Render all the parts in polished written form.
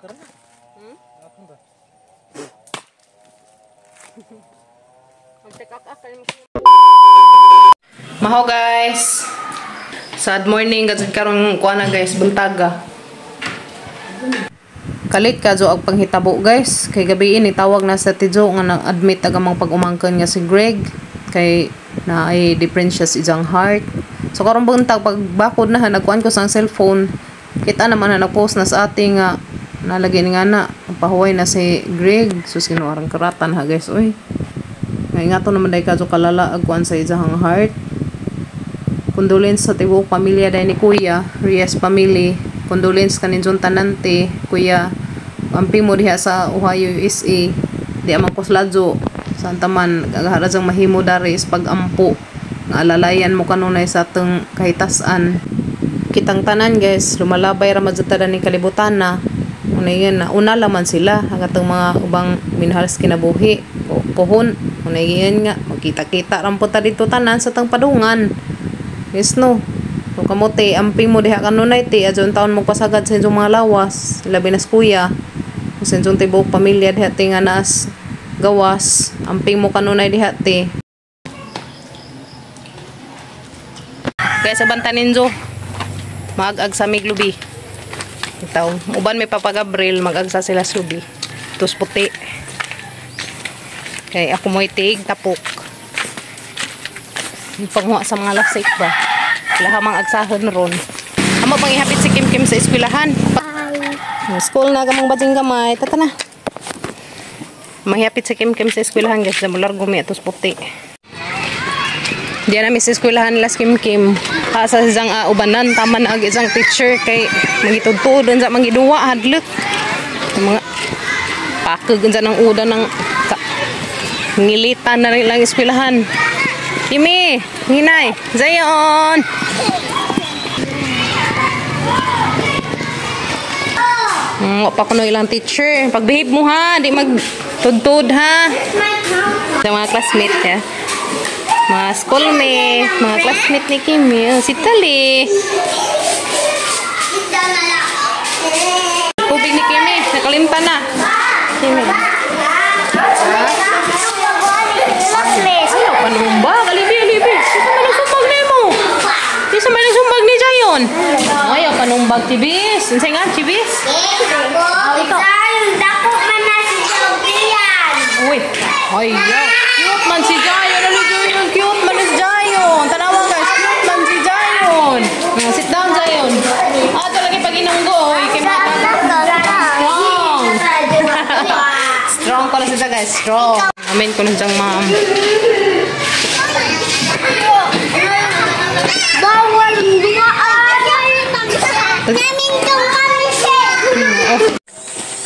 Maho guys. Sad morning gajud karon kuan na guys, buntaga. Kalit ka jo og panghitabo guys. Kay gabi ini tawag na sa Tijo nga nag-admit ag among pag-umangkon nga si Greg kay na ay difference sa iyang heart. So karon buntag pagbakod na nagkuan ko sa cellphone. Kita naman na nagpost na sa ating nga nalagay nga na pahuway na si Greg. Sus kinuarang karatan ha guys oy. Ngay nga to naman day kadyo kalala ag kuan sa iyang heart. Condolence sa tibuok pamilya day ni Kuya Reyes family. Condolence kanin John Tanante, Kuya. Amping mo diha sa Ohio, USA. Di amang kusladyo. Santa man agahara mahimo dari is pagampo. Nga alalayan mo kanunay sa atong kahitasan. Kitang tanan guys, lumalabay ra man jud ta ni kalibutan na. Una yan na una laman sila ang atong mga ubang minahal sa kinabuhi. Puhon, una yan nga magkita-kita ra po ta dito tanan sa tang padungan. Yes no. So kamote, amping mo diha kanunay te adyon taon mo pasagad sa inyong mga lawas, labi na sa kuya. Sa inyong tibuok pamilya diha te nga naas gawas, amping mo kanunay diha te. Kaya sa banta ninyo, mag-ag sa miglubi. Itaw, uban may Papa Gabriel, mag-agsa sila subi. Tus puti. Kay ako mo'y tig tapok. Panghuwa sa mga lasik ba? Laha mang agsahon ron. Amo pang ihapit si Kim Kim sa eskwelahan. School na kamang bading gamay. Tata na. Mahihapit si Kim Kim sa eskwelahan guys. Namular gumi atos puti. Diyan namin sa eskwelahan las Kim Kim. Asa siyang ubanan. Tama na ag isang teacher kay mangitudtod sa mangiduwa hadlok. Mga pakag sa ng uda ng ngilitan na rin lang eskwelahan. Kimi, hinay, Zion. Wa pa kuno ilang teacher. Pagbehave mo ha, di magtudtod ha. Sa mga classmate ya. Mga schoolmate, mga classmate ni Kimi, si Tali. Tubig ni Kimi, nakalimtan na. Kimi. Ayaw panumba, alibi alibi. Isa man nagsumbag nimo. Isa man nagsumbag ni Jayon. Ayaw panumbag Chibis. Unsay nga Chibis? Dako man na si Jayon. Uy, ay cute man si Jayon. Ano Jayon? Cute man si Jayon. Tanawa guys, cute man si Jayon. Sit down Jayon. Ah, talaga pag-inunggo oy kay mata. Strong. Strong ko na siya guys, strong. Amen ko na siyang ma'am. Bawal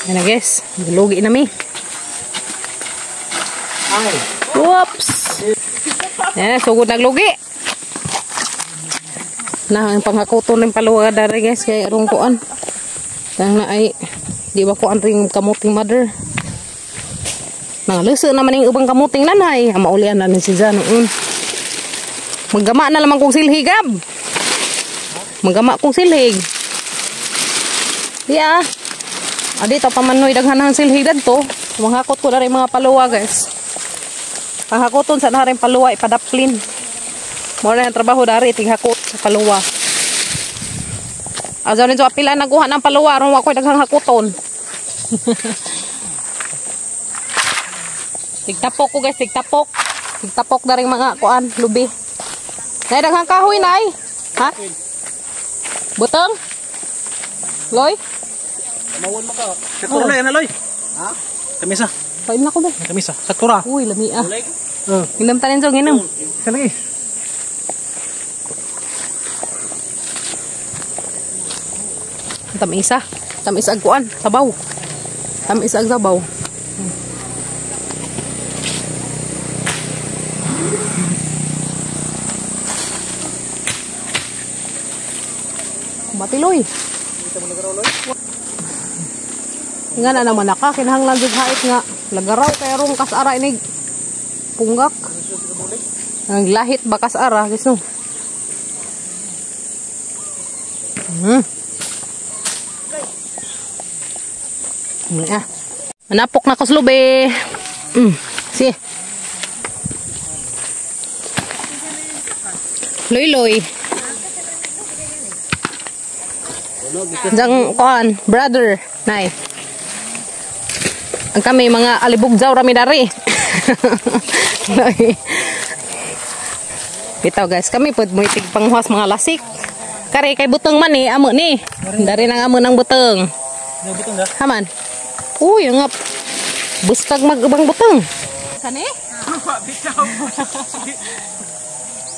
Ayan na guys, lugi na mi. Whoops! Ayan, sugod naglugi. Na, ang panghakuto ng paluwa dari guys, kay arong kuan. Kaya na ay, di ba kuan rin kamuting mother. Nangaluso naman yung ubang kamuting nanay. Maulian na si Zan noon. Maggama na lamang kong silhig, Gab. Maggama kong silhig. Di ah. Dito pa man noy daghan ang silhig dadto. Manghakot ko na rin mga paluwa guys. Panghakoton sa na rin paluwa ipadaplin. Mo na ang trabaho dari tighakot sa paluwa. Azaw ninyo apila naguha ng paluwa aron wa koy daghang hakoton. Tigtapok ko guys, tigtapok. Tigtapok na rin mga kuan, lubi. Nay daghang kahoy nay. Ha? Butong? Loy? Mawon mo ka. Saktura na yan, Loy. Ha? Kamisa. Paim na ko ba? Kamisa. Saktura. Uy, lami ah. Ginom tanin so, ginom. Isa lagi. Tamisa. Tamis ag kuan, sabaw. Tamis ag sabaw. Matiloy. Nga na naman naka kinahanglan jud hait nga lagaraw kay rong kasara inig punggak. Ang lahit ba kasara guys no. Ah. Manapok na kuslubi. Si. Loy-loy. Jang kuan, brother, nay. Ang kami mga alibugjaw rami dari. Loy. Bitaw guys, kami pud moitig panghuas mga lasik. Kare kay buteng man ni, amo ni. Dari nang amo nang buteng. Buteng da. Haman. Uy, nga buskag mag-ubang buteng. Sani? Bitaw.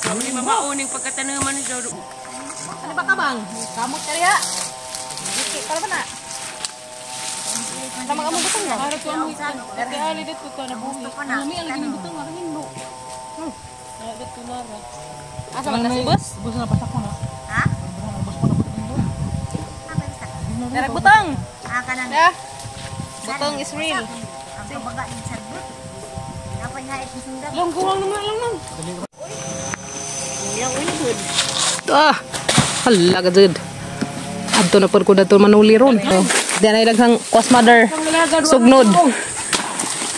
Kami mamauning pagkatanaman ni Jodo. Ano ba kabang? Kamot ka riha. Diki para ba na? Tama ka mo buteng na. Para ko amo ito. Kaya ali dito ko na buhi. Nami ang lagi ng buteng ara hinlo. Dito na ra. Asa man na si bus? Bus na pasak ko na. Ha? Bus ko na buteng doon. Direk buteng. Ah, kanang. Ya. Buteng is real. Ang kabaga ng sagbot. Napay hait ng sundan. Long guwang naman lang nang. Ah. Hala ka jud. Adto na pod ko dato manuli ron. Oh. Di na daghang kwas mother. Sugnod.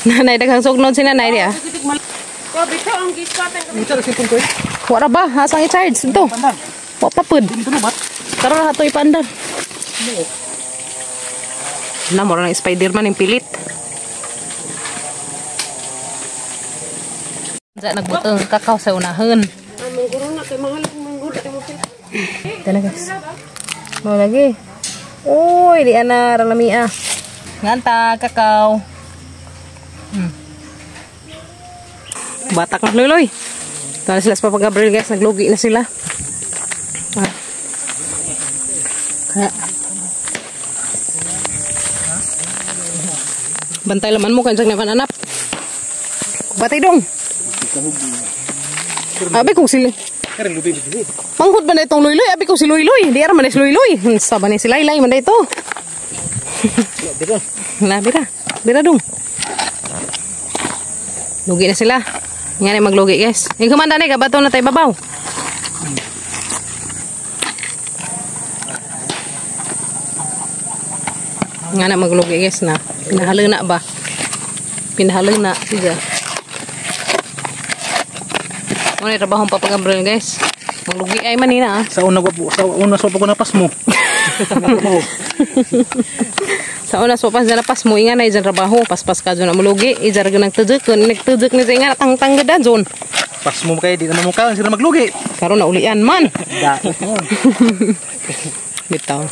Nanay daghang sugnod si nanay diya. Bitaw ang giskatan Ito sa ko eh. Wala ba? Hasang i-charge dito. Pandan. Wa pa pud. Dito no bat. Karon na ato ipandar. Na mura ng Spiderman yung pilit. Diyan nagbutong kakao sa unahan. Mangguro na kay mahal ang mangguro kay mo. Ito na guys. Mau lagi. Uy, di ana ralamia. Nganta kakao. Batak na luloy. Ito na sila sa Papa Gabriel guys, naglugi na sila. Ah. Kaya bantay laman mo kanjang naman anak. Batay dong. Abi kung sila. Manghod ba na itong luy-luy? Abi kung si luy-luy. Di ara man si luy-luy. Sa ba ni si Laylay man na ito. Na, bira. Bira dong. Lugi na sila. Nga na maglugi guys. Yung kumanda na, kabato na tayo babaw. Nga na maglugi guys na. Pinahalo na ba? Pinahalo na. Sige. Muna yung trabaho Papa Gabriel guys. Maglugi ay manina ah. Sa una sa ko napas mo. Sa una sa pas na pas mo inga na ijan trabaho paspas ka dyan mulugi ijar ganang tujuk kun nagtujuk ni sa inga tang-tang gada zon. Pas mo kay di naman mo ka sila maglugi. Karon na ulian man. Daot mo. Bitaw.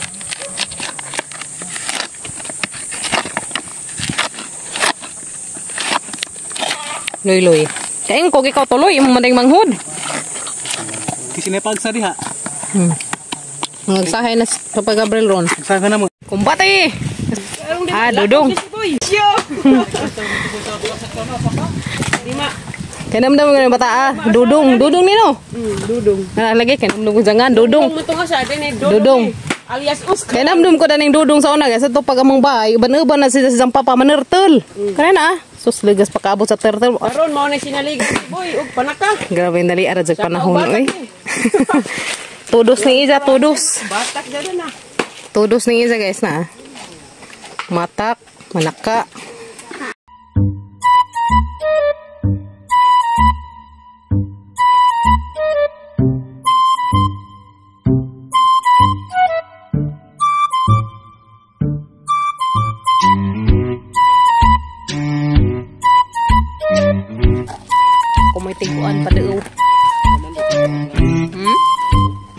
Luy-luy. Kaing ko ikaw tuloy imong manday manghod. Kasi sa diha. Nagsahay na si Papa Gabriel ron. Nagsahay na mo. Kumbate. Ah, dudong. Kanamdam ko ng bata ah. Dudong, dudong nino. Dudong. Ah, lagi kanamdam ko jangan dudong. Dudong. Alias Uska. Kanamdam ko daning dudong sa una guys. Ato pag among bahay, uban-uban na sila sa papa manertel. Kana na ah. Sus legas pakaabot sa turtle. Karon mao na sinaligan boy ug panaka. Grabe dali ara jag panahon oy. Tudos ni Iza, tudos. Batak jud na. Tudos ni Iza guys na. Matak, manaka. Kung may tiguan pa daw.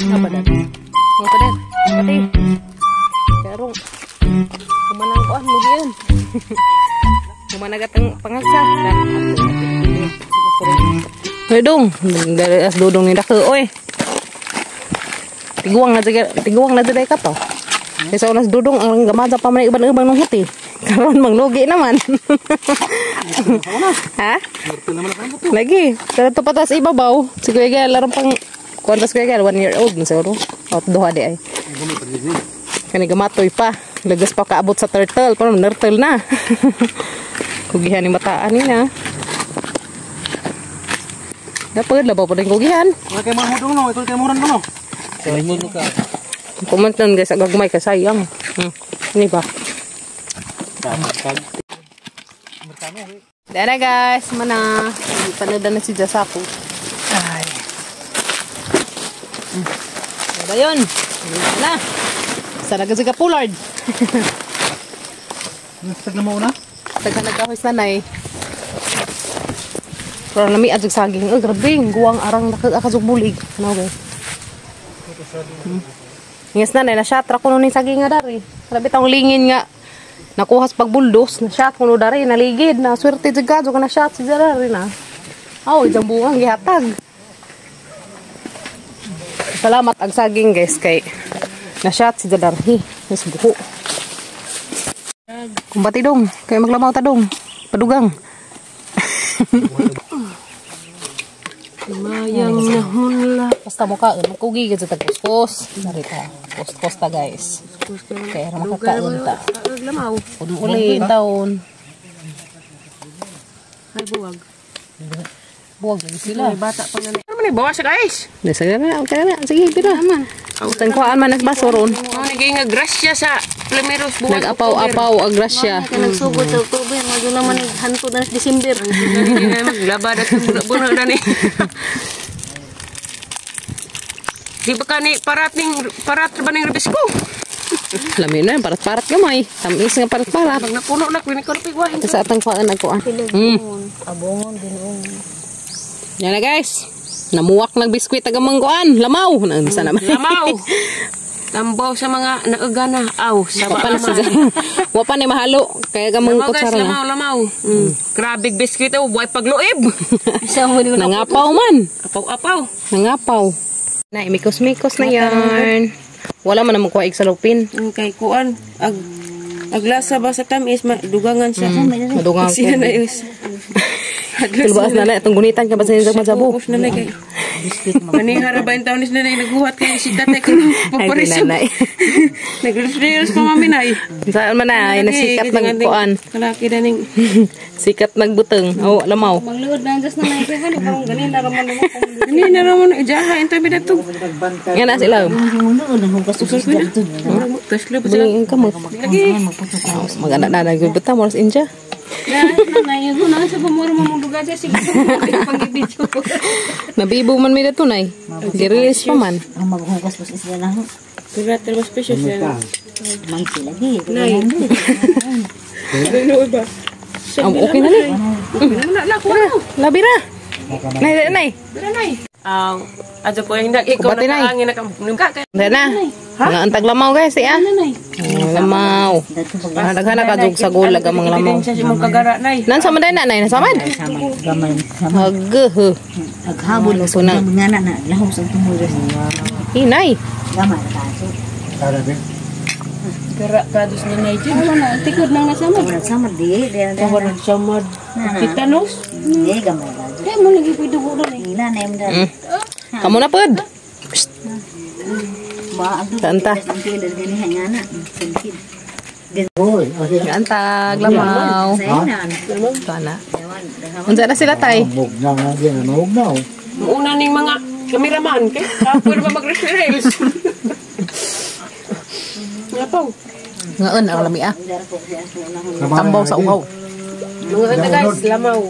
Apa dan? Apa dan? Pati. Karong. Kumanang kuan lugian. Kumanagat ang pangagsa. Dudong, dari as dudong ni dako oy. Tiguang na jud ka to. Kaysa unas dudong ang gamaja pa man iban-ibang ng huti. Karon manglugi naman. Ha? Lagi, pero to patas ibabaw. Si Kuya Gael, larong pang kuantas Kuya Gael, 1 year old na siguro. O duha di ay. Kani gamatoy pa. Lagas pa kaabot sa turtle, pero turtle na. Kugihan ni mataan ni na. Dapat labaw pa din kugihan. Wala kay mahudong no, ito kay muran no. Kumantan guys, agagmay ka sayang. Ini ba? Dara guys, mana. Panood na si Jasako. Ay. Diba yun? Na. Sana kasi ka Pulard. Nastag na mauna? Tagka nagkahoy nanay. Pero nami adjog saging. Oh, grabe. Guwang arang nakasog bulig. Ano guys? Yes nanay, na-shot ra kuno ni saging nga dari. Grabe tong lingin nga. Nakuha sa pagbuldos, na-shot kuno dari, naligid, na swerte jud ka, na shot si dari na. Oh, ijang bungang gihatag. Salamat ang saging guys kay na-shot si Jadarhi. Mas buho. Kumbati dong, kay maglamaw ta dong. Padugang. Mayang nahunla. Basta mo ka, magkugi ka sa tagkuskos. Dari ta, kuskos ta guys. Kaya ra makakaon ta. Lamaw. Kuno uli taon. Ay buwag. Buwag lagi sila. Ay bata pa nga. Ano man bawas guys. Sige na, okay na. Sige, pira. Tang kuhaan man nagbaso ron. Mo naging nga grasya sa Plemeros buwan. Nag-apaw-apaw ang grasya. Nagsugod sa October, madyo naman naghanto na sa December. Maglaba at buno na ni. Di ba ka ni parat ning parat ba ning rebisko? Lami na, parat-parat gamay. Tamis nga parat-parat. Pag napuno na kuwi ko pigwahin. Sa atang kuhaan nagkuhaan. Abongon binuong. Yan na guys. Namuwak ng biskwit taga mangguan. Lamaw. Naunsa naman. Lamaw. Tambaw sa mga naugana. Aw, sa Wapa na siya. Wapa na mahalo. Kaya gamang Lamaw guys, kutsara lamaw, na. lamaw. Grabe biskwit oh, buhay pagluib. Nangapaw man. Apaw-apaw. Nangapaw. Na, imikos-mikos na yan. Wala man naman kuha sa lupin. Kay kuan ag aglasa ba sa tamis dugangan siya. Madugangan Siya na is. Tulbaas na na itong gunitan ka ba sa inyong magsabo? Ubus na na kay. Manihara ba yung taon is na na naghuhat kay si tatay ko Ay, paparis. nanay. Nag-reels pa mami nay. Saan man na, ay nasikat nagkuan. Kalaki na ning Sikat nagbuteng. Oh, lamaw. Magluod na ang gas na naikihan, parang ganin na raman mo. Ani na ramon ijaha inta bidatog. Nga na sila. Taslo pa sila. Buling kamot. Maganda na nagbutang moras inja. Nanay, yun na sa pamuro mo mong lugar siya, sige pag-ibidyo. Nabibo man mi dato nay. Gi-release pa man. Ang maghugas po sa isla lang. Grabe mas special siya. Mangsi lagi. Nay. Ano ba? Okay na ni. Wala na ko ano. Labi na. Nay, nay, nay. Dara nay. Aw, adto ko yung ikaw Kubati, na nay. kaangin na ka. Ka. Dahil na. Mga antag lamaw guys, eh ah. Lamaw. Daghan na kadug sa gulag ang mga lamaw. Siya mong kagara nay. Nan sa man na nay, nasamad. Hageh. Aghabol So na. nga na na lahos ang tumulos. Hinay. Gamay kaso. Tara, be. Gara kados na nay jud. Wala tikod nang nasama. Wala sama di, di Wala samad. Tetanus. Di gamay kaso. Di mo lagi pwede ko doon. Ila na im dal. Kamu na pod. Ba ang Tanta. Ang tiil gani nga na. Singkid. Hoy, okay. Antag lamaw. Sa na. Sana. Unsa na sila tay? Mugna nga din, mugna. Una ning mga kameraman kay kapoy ba mag-reels. Nga pa. Ngaon ang lami ah. Tambaw sa uhaw. Mga anta guys, lamaw.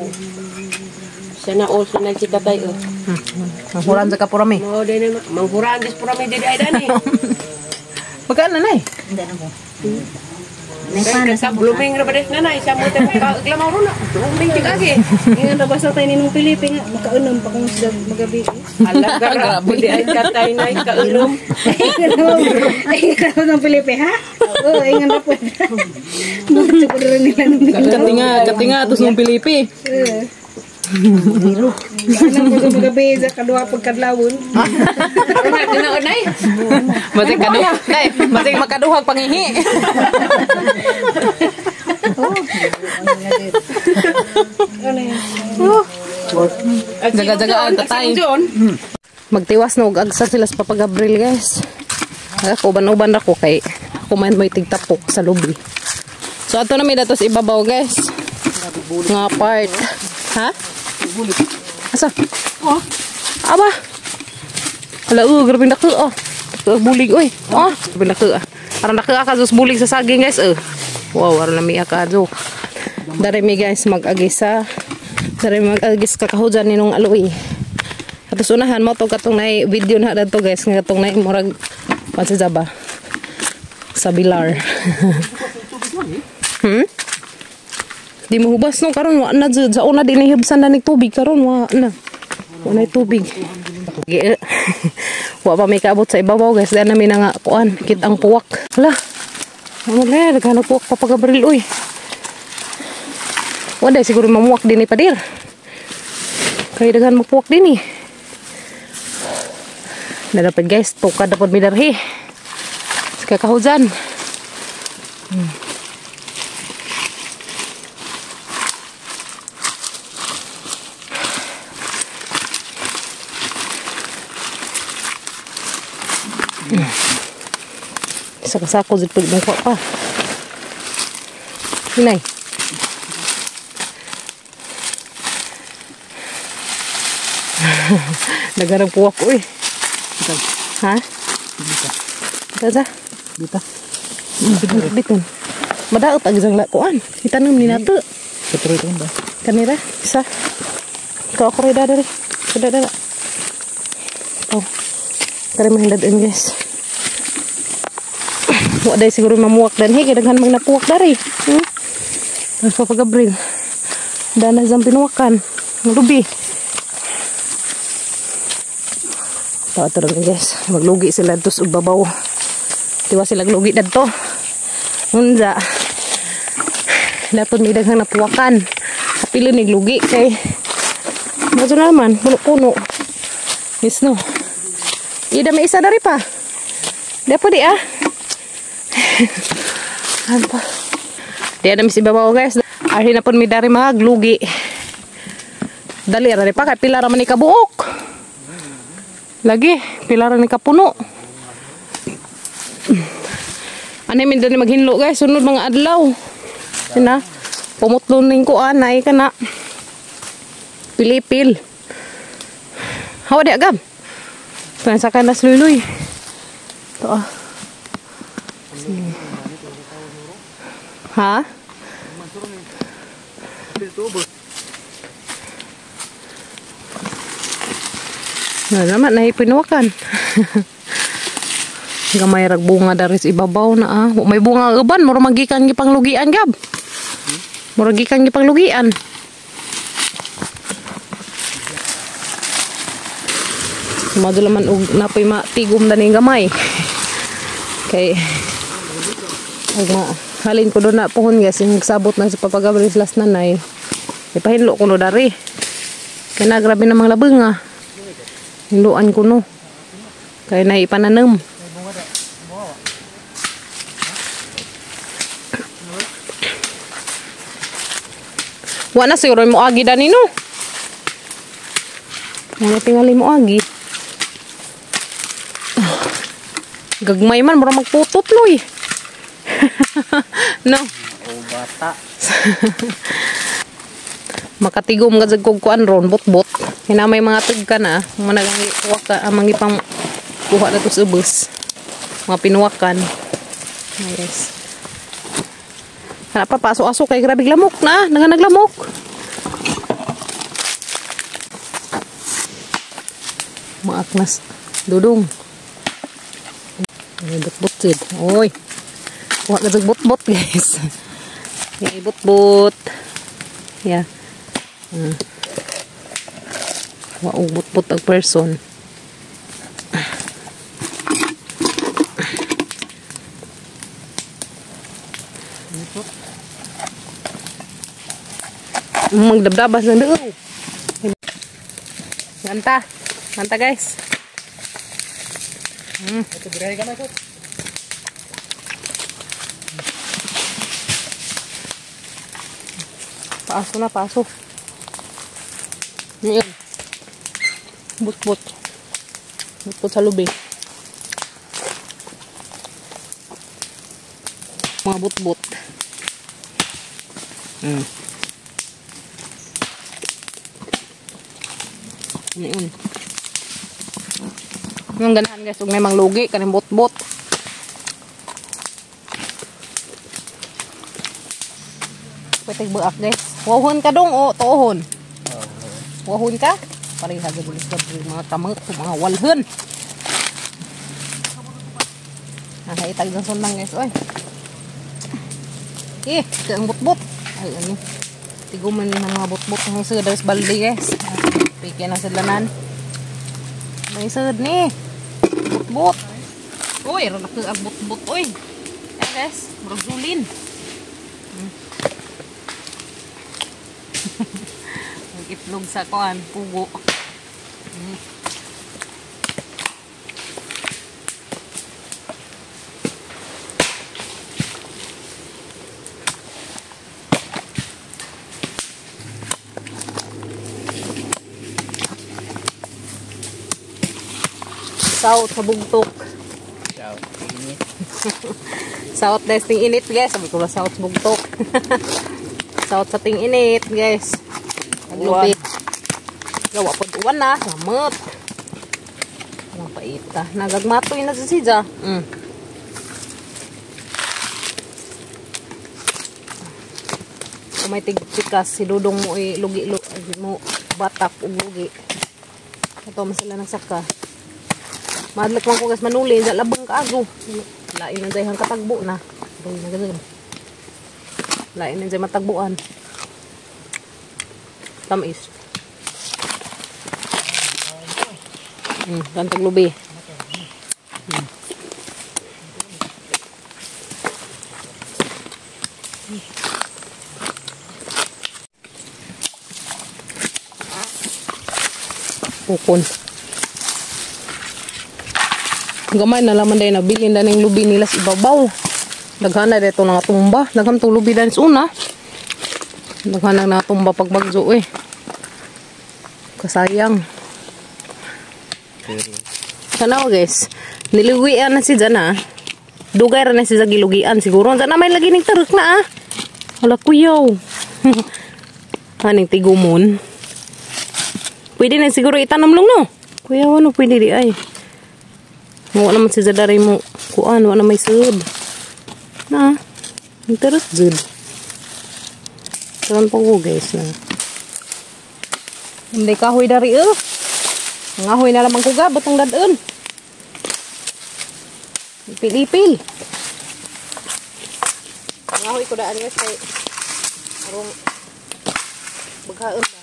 Sana all sa nagkita tayo. Manghuran sa kapurami. Mao day na manghuran dis purami di ay dani. Magkano nay? Sa blooming ra ba des nanay sa mo tayo ka lamaw ro na. Blooming ti kagi. Nga nabasa tayo ninong Pilipe nga makaunam pa kung sa magabi. Ala grabe di ay katay nay kaunom. Ay nga ng Pilipe ha? Oo, ay nga na po. Mucho ko rin nila nung Katinga, katinga tos nung Pilipi. Ano ko sa magabi sa kadua pagkadlawon. Tinaon nay. Masig kaduhag. Nay, masig makaduhag pangihi. Jaga-jagaan tatay. Magtiwas na og agsa sila sa Papa Gabriel guys. Ako uban-uban ra ko kay kumain may tigtapok sa lubi. So ato na mi datos ibabaw guys. Nga part. Ha? Asa? Oh. Aba. Ala, grabe nako oh. Bulig oy. Oh, grabe nako ah. Aron nako ka sus bulig sa saging guys eh. Wow, wala na miya kadyo. Dari mi guys mag-agis sa. Dari mag-agis kakahujan ninong aloy. Atos unahan mo to katong nay video na dadto guys nga katong nay murag pansa ba? Sa Bilar. Di mo hubas no karon wa na jud sa una di nahibsan na ni tubig karon wa na. Wa na tubig. Wa pa may kaabot sa ibabaw guys. Dahil namin na nga kuan kit ang puwak. Hala. Ano na naghanap puwak pa pagabril oy. Wa dai siguro mamuwak dinhi padir. Kay daghan mapuwak dinhi. Nadapad guys, tukad na pod mi darhi. Sa kakahujan. Sa kasako jud pud mong pa. Hinay. Nagarang puwak oy. Ha? Dita. Dita. Dita. Biton. Madaot ang isang lakuan. Itanom ni nato. Katuroy ito ba? Kanira, isa. Ikaw ako rin dadari. Dada dada. Oh. Kare mahindad-in guys. Wa day siguro mamuwak dan hey, daghan mang napuwak dari. Tapos Papa Gabriel. Dana sa pinuwakan. Ang lubi. Ito rin guys. Maglugi sila dito sa babaw. Diwa sila glugi dito. Unza. Dapat may daghang napuwakan. Kapilo ni glugi kay medyo naman. Puno-puno. Yes no. Ida may isa dari pa. Di po di ah. Ano pa? Di na mis ibabaw guys. Arhi na po mi dari maglugi. Dali ra pa kay pila ra man ni kabuok. Lagi pila ra ni kapuno. Ano min dali maghinlo guys, sunod mga adlaw. Sina pumutlon ning kuan ay kana. Pilipil. Hawa di agam. Sa kanas luyloy. Ito ah. Ha? Na naman nahipinuwakan. Gamay rag bunga dari sa ibabaw na ah. May bunga ang uban, mura magikan gipanglugian gab. Mura gikan gipanglugian. Madula man og napoy matigom dani gamay. Kay og ma halin ko do na pohon guys, yung nagsabot na si Papa Gabriel last nanay. Ipahinlo ko no dari. Kay na grabe namang labeng ah. Hinloan ko no. Kay na ipananem. Wa na siguro mo agi dani no. Wala tingali mo agi. Gagmay man mura magputot loy. No. O bata. Makatigom ka jud kog kuan ron bot-bot. Hinamay mga tugka na, managang kuha ka amang ipang kuha na to sa ubos. Mga pinuwakan. Yes. Kana pa paso-aso kay grabe lamok na, naganaglamok. Maaknas dudong. Bot-bot jud. Oy. Kuha ka jud bot-bot guys. May bot-bot. Yeah. Wa og bot-bot ang person. Magdabdabas lang doon. Ganta. Ganta guys. Paso na, paso. Ngayon. Bot-bot. Bot-bot sa lubi. Mga bot-bot. Ngayon. Yung ganahan guys, huwag may manglugi, kaning bot-bot. Pwede buak guys. Wahon ka dong o tuohon. Wahon ka? Pareha sa bulis mga kamot, mga walhon. Nakaitag ng sundang guys. Oy. Eh, ang butbut. Ay, ano. Tiguman ng mga butbut. Ang isod, daw balde guys. Piki na sa lanan. May isod ni. Butbut. Uy, ranak ang butbut. Uy. Ay guys, murag zulin. Itlog sa kuan, pugo. South sa bugtok. South init. South guys, ting init guys. Sabi ko ba south bugtok. South sa ting init guys. Naglupi. Gawa po uwan na. Samot. Ang paita. Nagagmatoy na si Sija. Kung may tigpikas, si Dudong mo ay lugi, mo batak o lugi. Ito man sila nagsaka. Madlak man ko guys manuli. Labang kaago. Lain na dyan katagbo na. Lain na dyan matagbuan. Tamis. Gantag lubi. Pukon. Gamay na laman dahil nabilin na ng lubi nila sa ibabaw. Daghan na dito nga tumba. Daghan itong lubi dahil sa una. Daghan na natumba pagbagzo eh. Kasayang. Sana guys. Nilugian na si Jana. Dugay ra na si gilugian siguro. Jana may lagi ning tarok na ah. Hala kuyaw. Aning tigumon. Pwede na siguro itanom lang no. Kuya ano pwede di ay. Wala naman si Jadaray mo kuan, wala may sud. Na. Ang tarok jud. Karon po ko guys na. Hindi kahoy dari eh. Ngahoy na lamang kuga, batang dadun. Ipil-ipil. Ngahoy ko daan guys kay arong baghaon ba.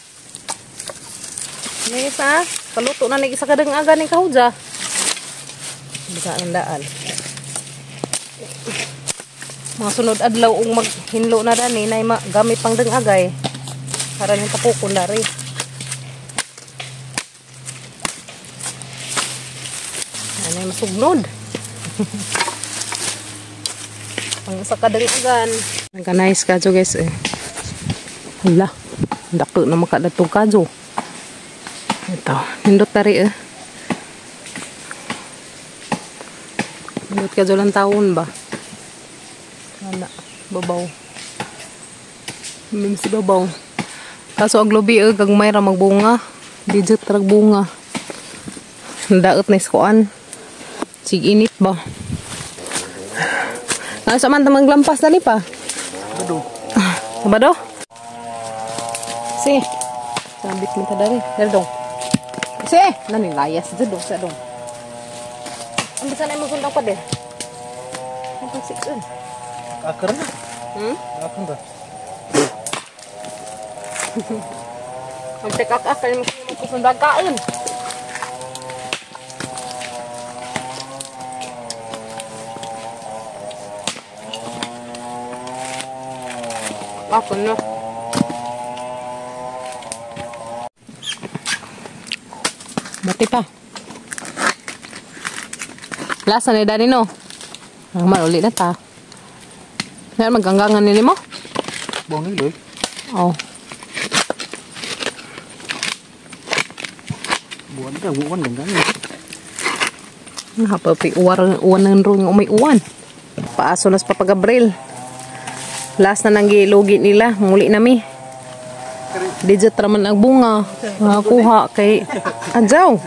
May isa, kaluto na ni isa kadang aga ning kahudja. Baghaon daan. Mga sunod adlaw ug maghinlo na dani nay gamit pang dangagay. Para ning tapukon dari. Anay masugnod. Pang isa ka dalagan. Nagka-nice kadyo guys eh. Hala, dako na makadatong kadyo. Ito, nindot tari eh. Nindot kadyo lang taon ba? Wala, babaw. Mim si babaw. Kaso aglubi eh, gagmay ra magbunga. Digit rag bunga. Daot na iskuan. Sig init ba? Nasa man tamang lampas dali pa? Sabado. Sabado? Si. Sabit mo ta dali. Dali dong. Si, nanilayas dyan dong sa dong. Ang bisa na imong sundang pa de. Ang pang 6. Akar na. Akar na. Magtekak-ak kayo magkusundang kaon. Ako na. Bati pa. Lasa ni Dani no. Ang maruli na ta. Ngayon maganggangan nini mo? Buang iloy. Oh. Buwan ka, buwan ganggangan. Hapapi uwar uwan ng rong umay uwan. Paaso nas Papa Gabriel. Last na nang gilugi nila, muli nami. Digit raman ang bunga. Nakakuha kay Adjaw.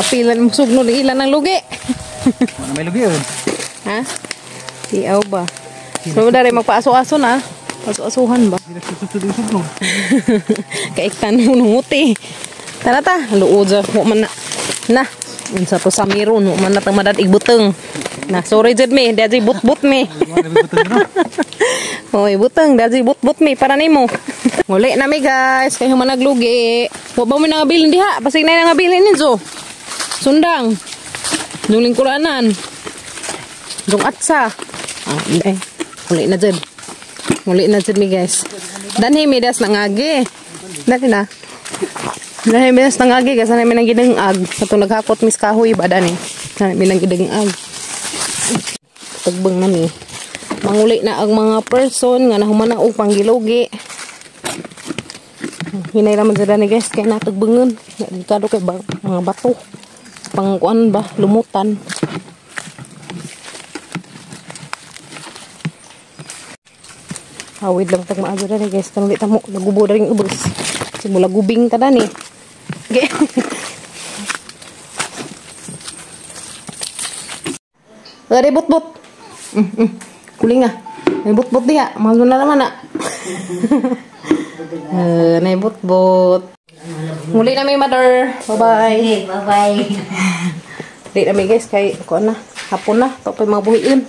Apilan mo sugno ilan ang lugi. Wala may lugi yun. Ha? Tiaw ba? So dare magpaaso-aso na. Aso-asuhan ba? Kaiktan mo nunguti. Tara ta, luod sa wa man na. Na, unsa to sa miron, wa man na tang madad igbuteng. Na, sorry jud mi, dadi but-but mi. Oy, buteng, dadi but-but mi para nimo. Muli na mi guys, kay human naglugi. Wa ba mo nangabilin diha? Pasig na nangabilin ninyo. Sundang. Yung lingkuranan. Yung atsa. Ah, hindi. Muli na jud. Muli na jud mi guys. Danhi mi das nangagi. Dali na. Dani mi das nangagi kasi namin nang gidengag. Kato naghakot mis kahoy ba dani. Dani mi nang gidengag. Tagbang nami. Manguli na ang mga person nga nahuman na og panggilugi. Hinay raman sa dani guys kay natagbangon. Delikado kay ba, mga bato. Pangkuan ba lumutan. Awid lang tag maayo dani guys, kanang di ta mo nagubo daring ubos. Simula gubing ta dani. Okay. Dari but-but. Kuling ah. May but-but diha. Mazo na naman ah. Nay but-but. Muli na mi mother. Bye-bye. Bye-bye. Di na mi guys kay kuan na. Hapon na. To pa'y mga buhiin.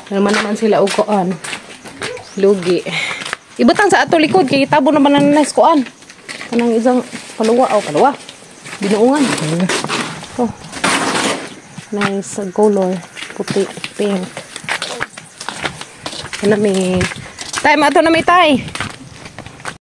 Naman naman sila og kuan. Lugi. Ibutang sa ato likod kay tabo na man na kuan. Kanang isang paluwa o paluwa. Binuungan. Oh. Nice color. Puti, pink. Ano mi? Tay, mato na mi tay.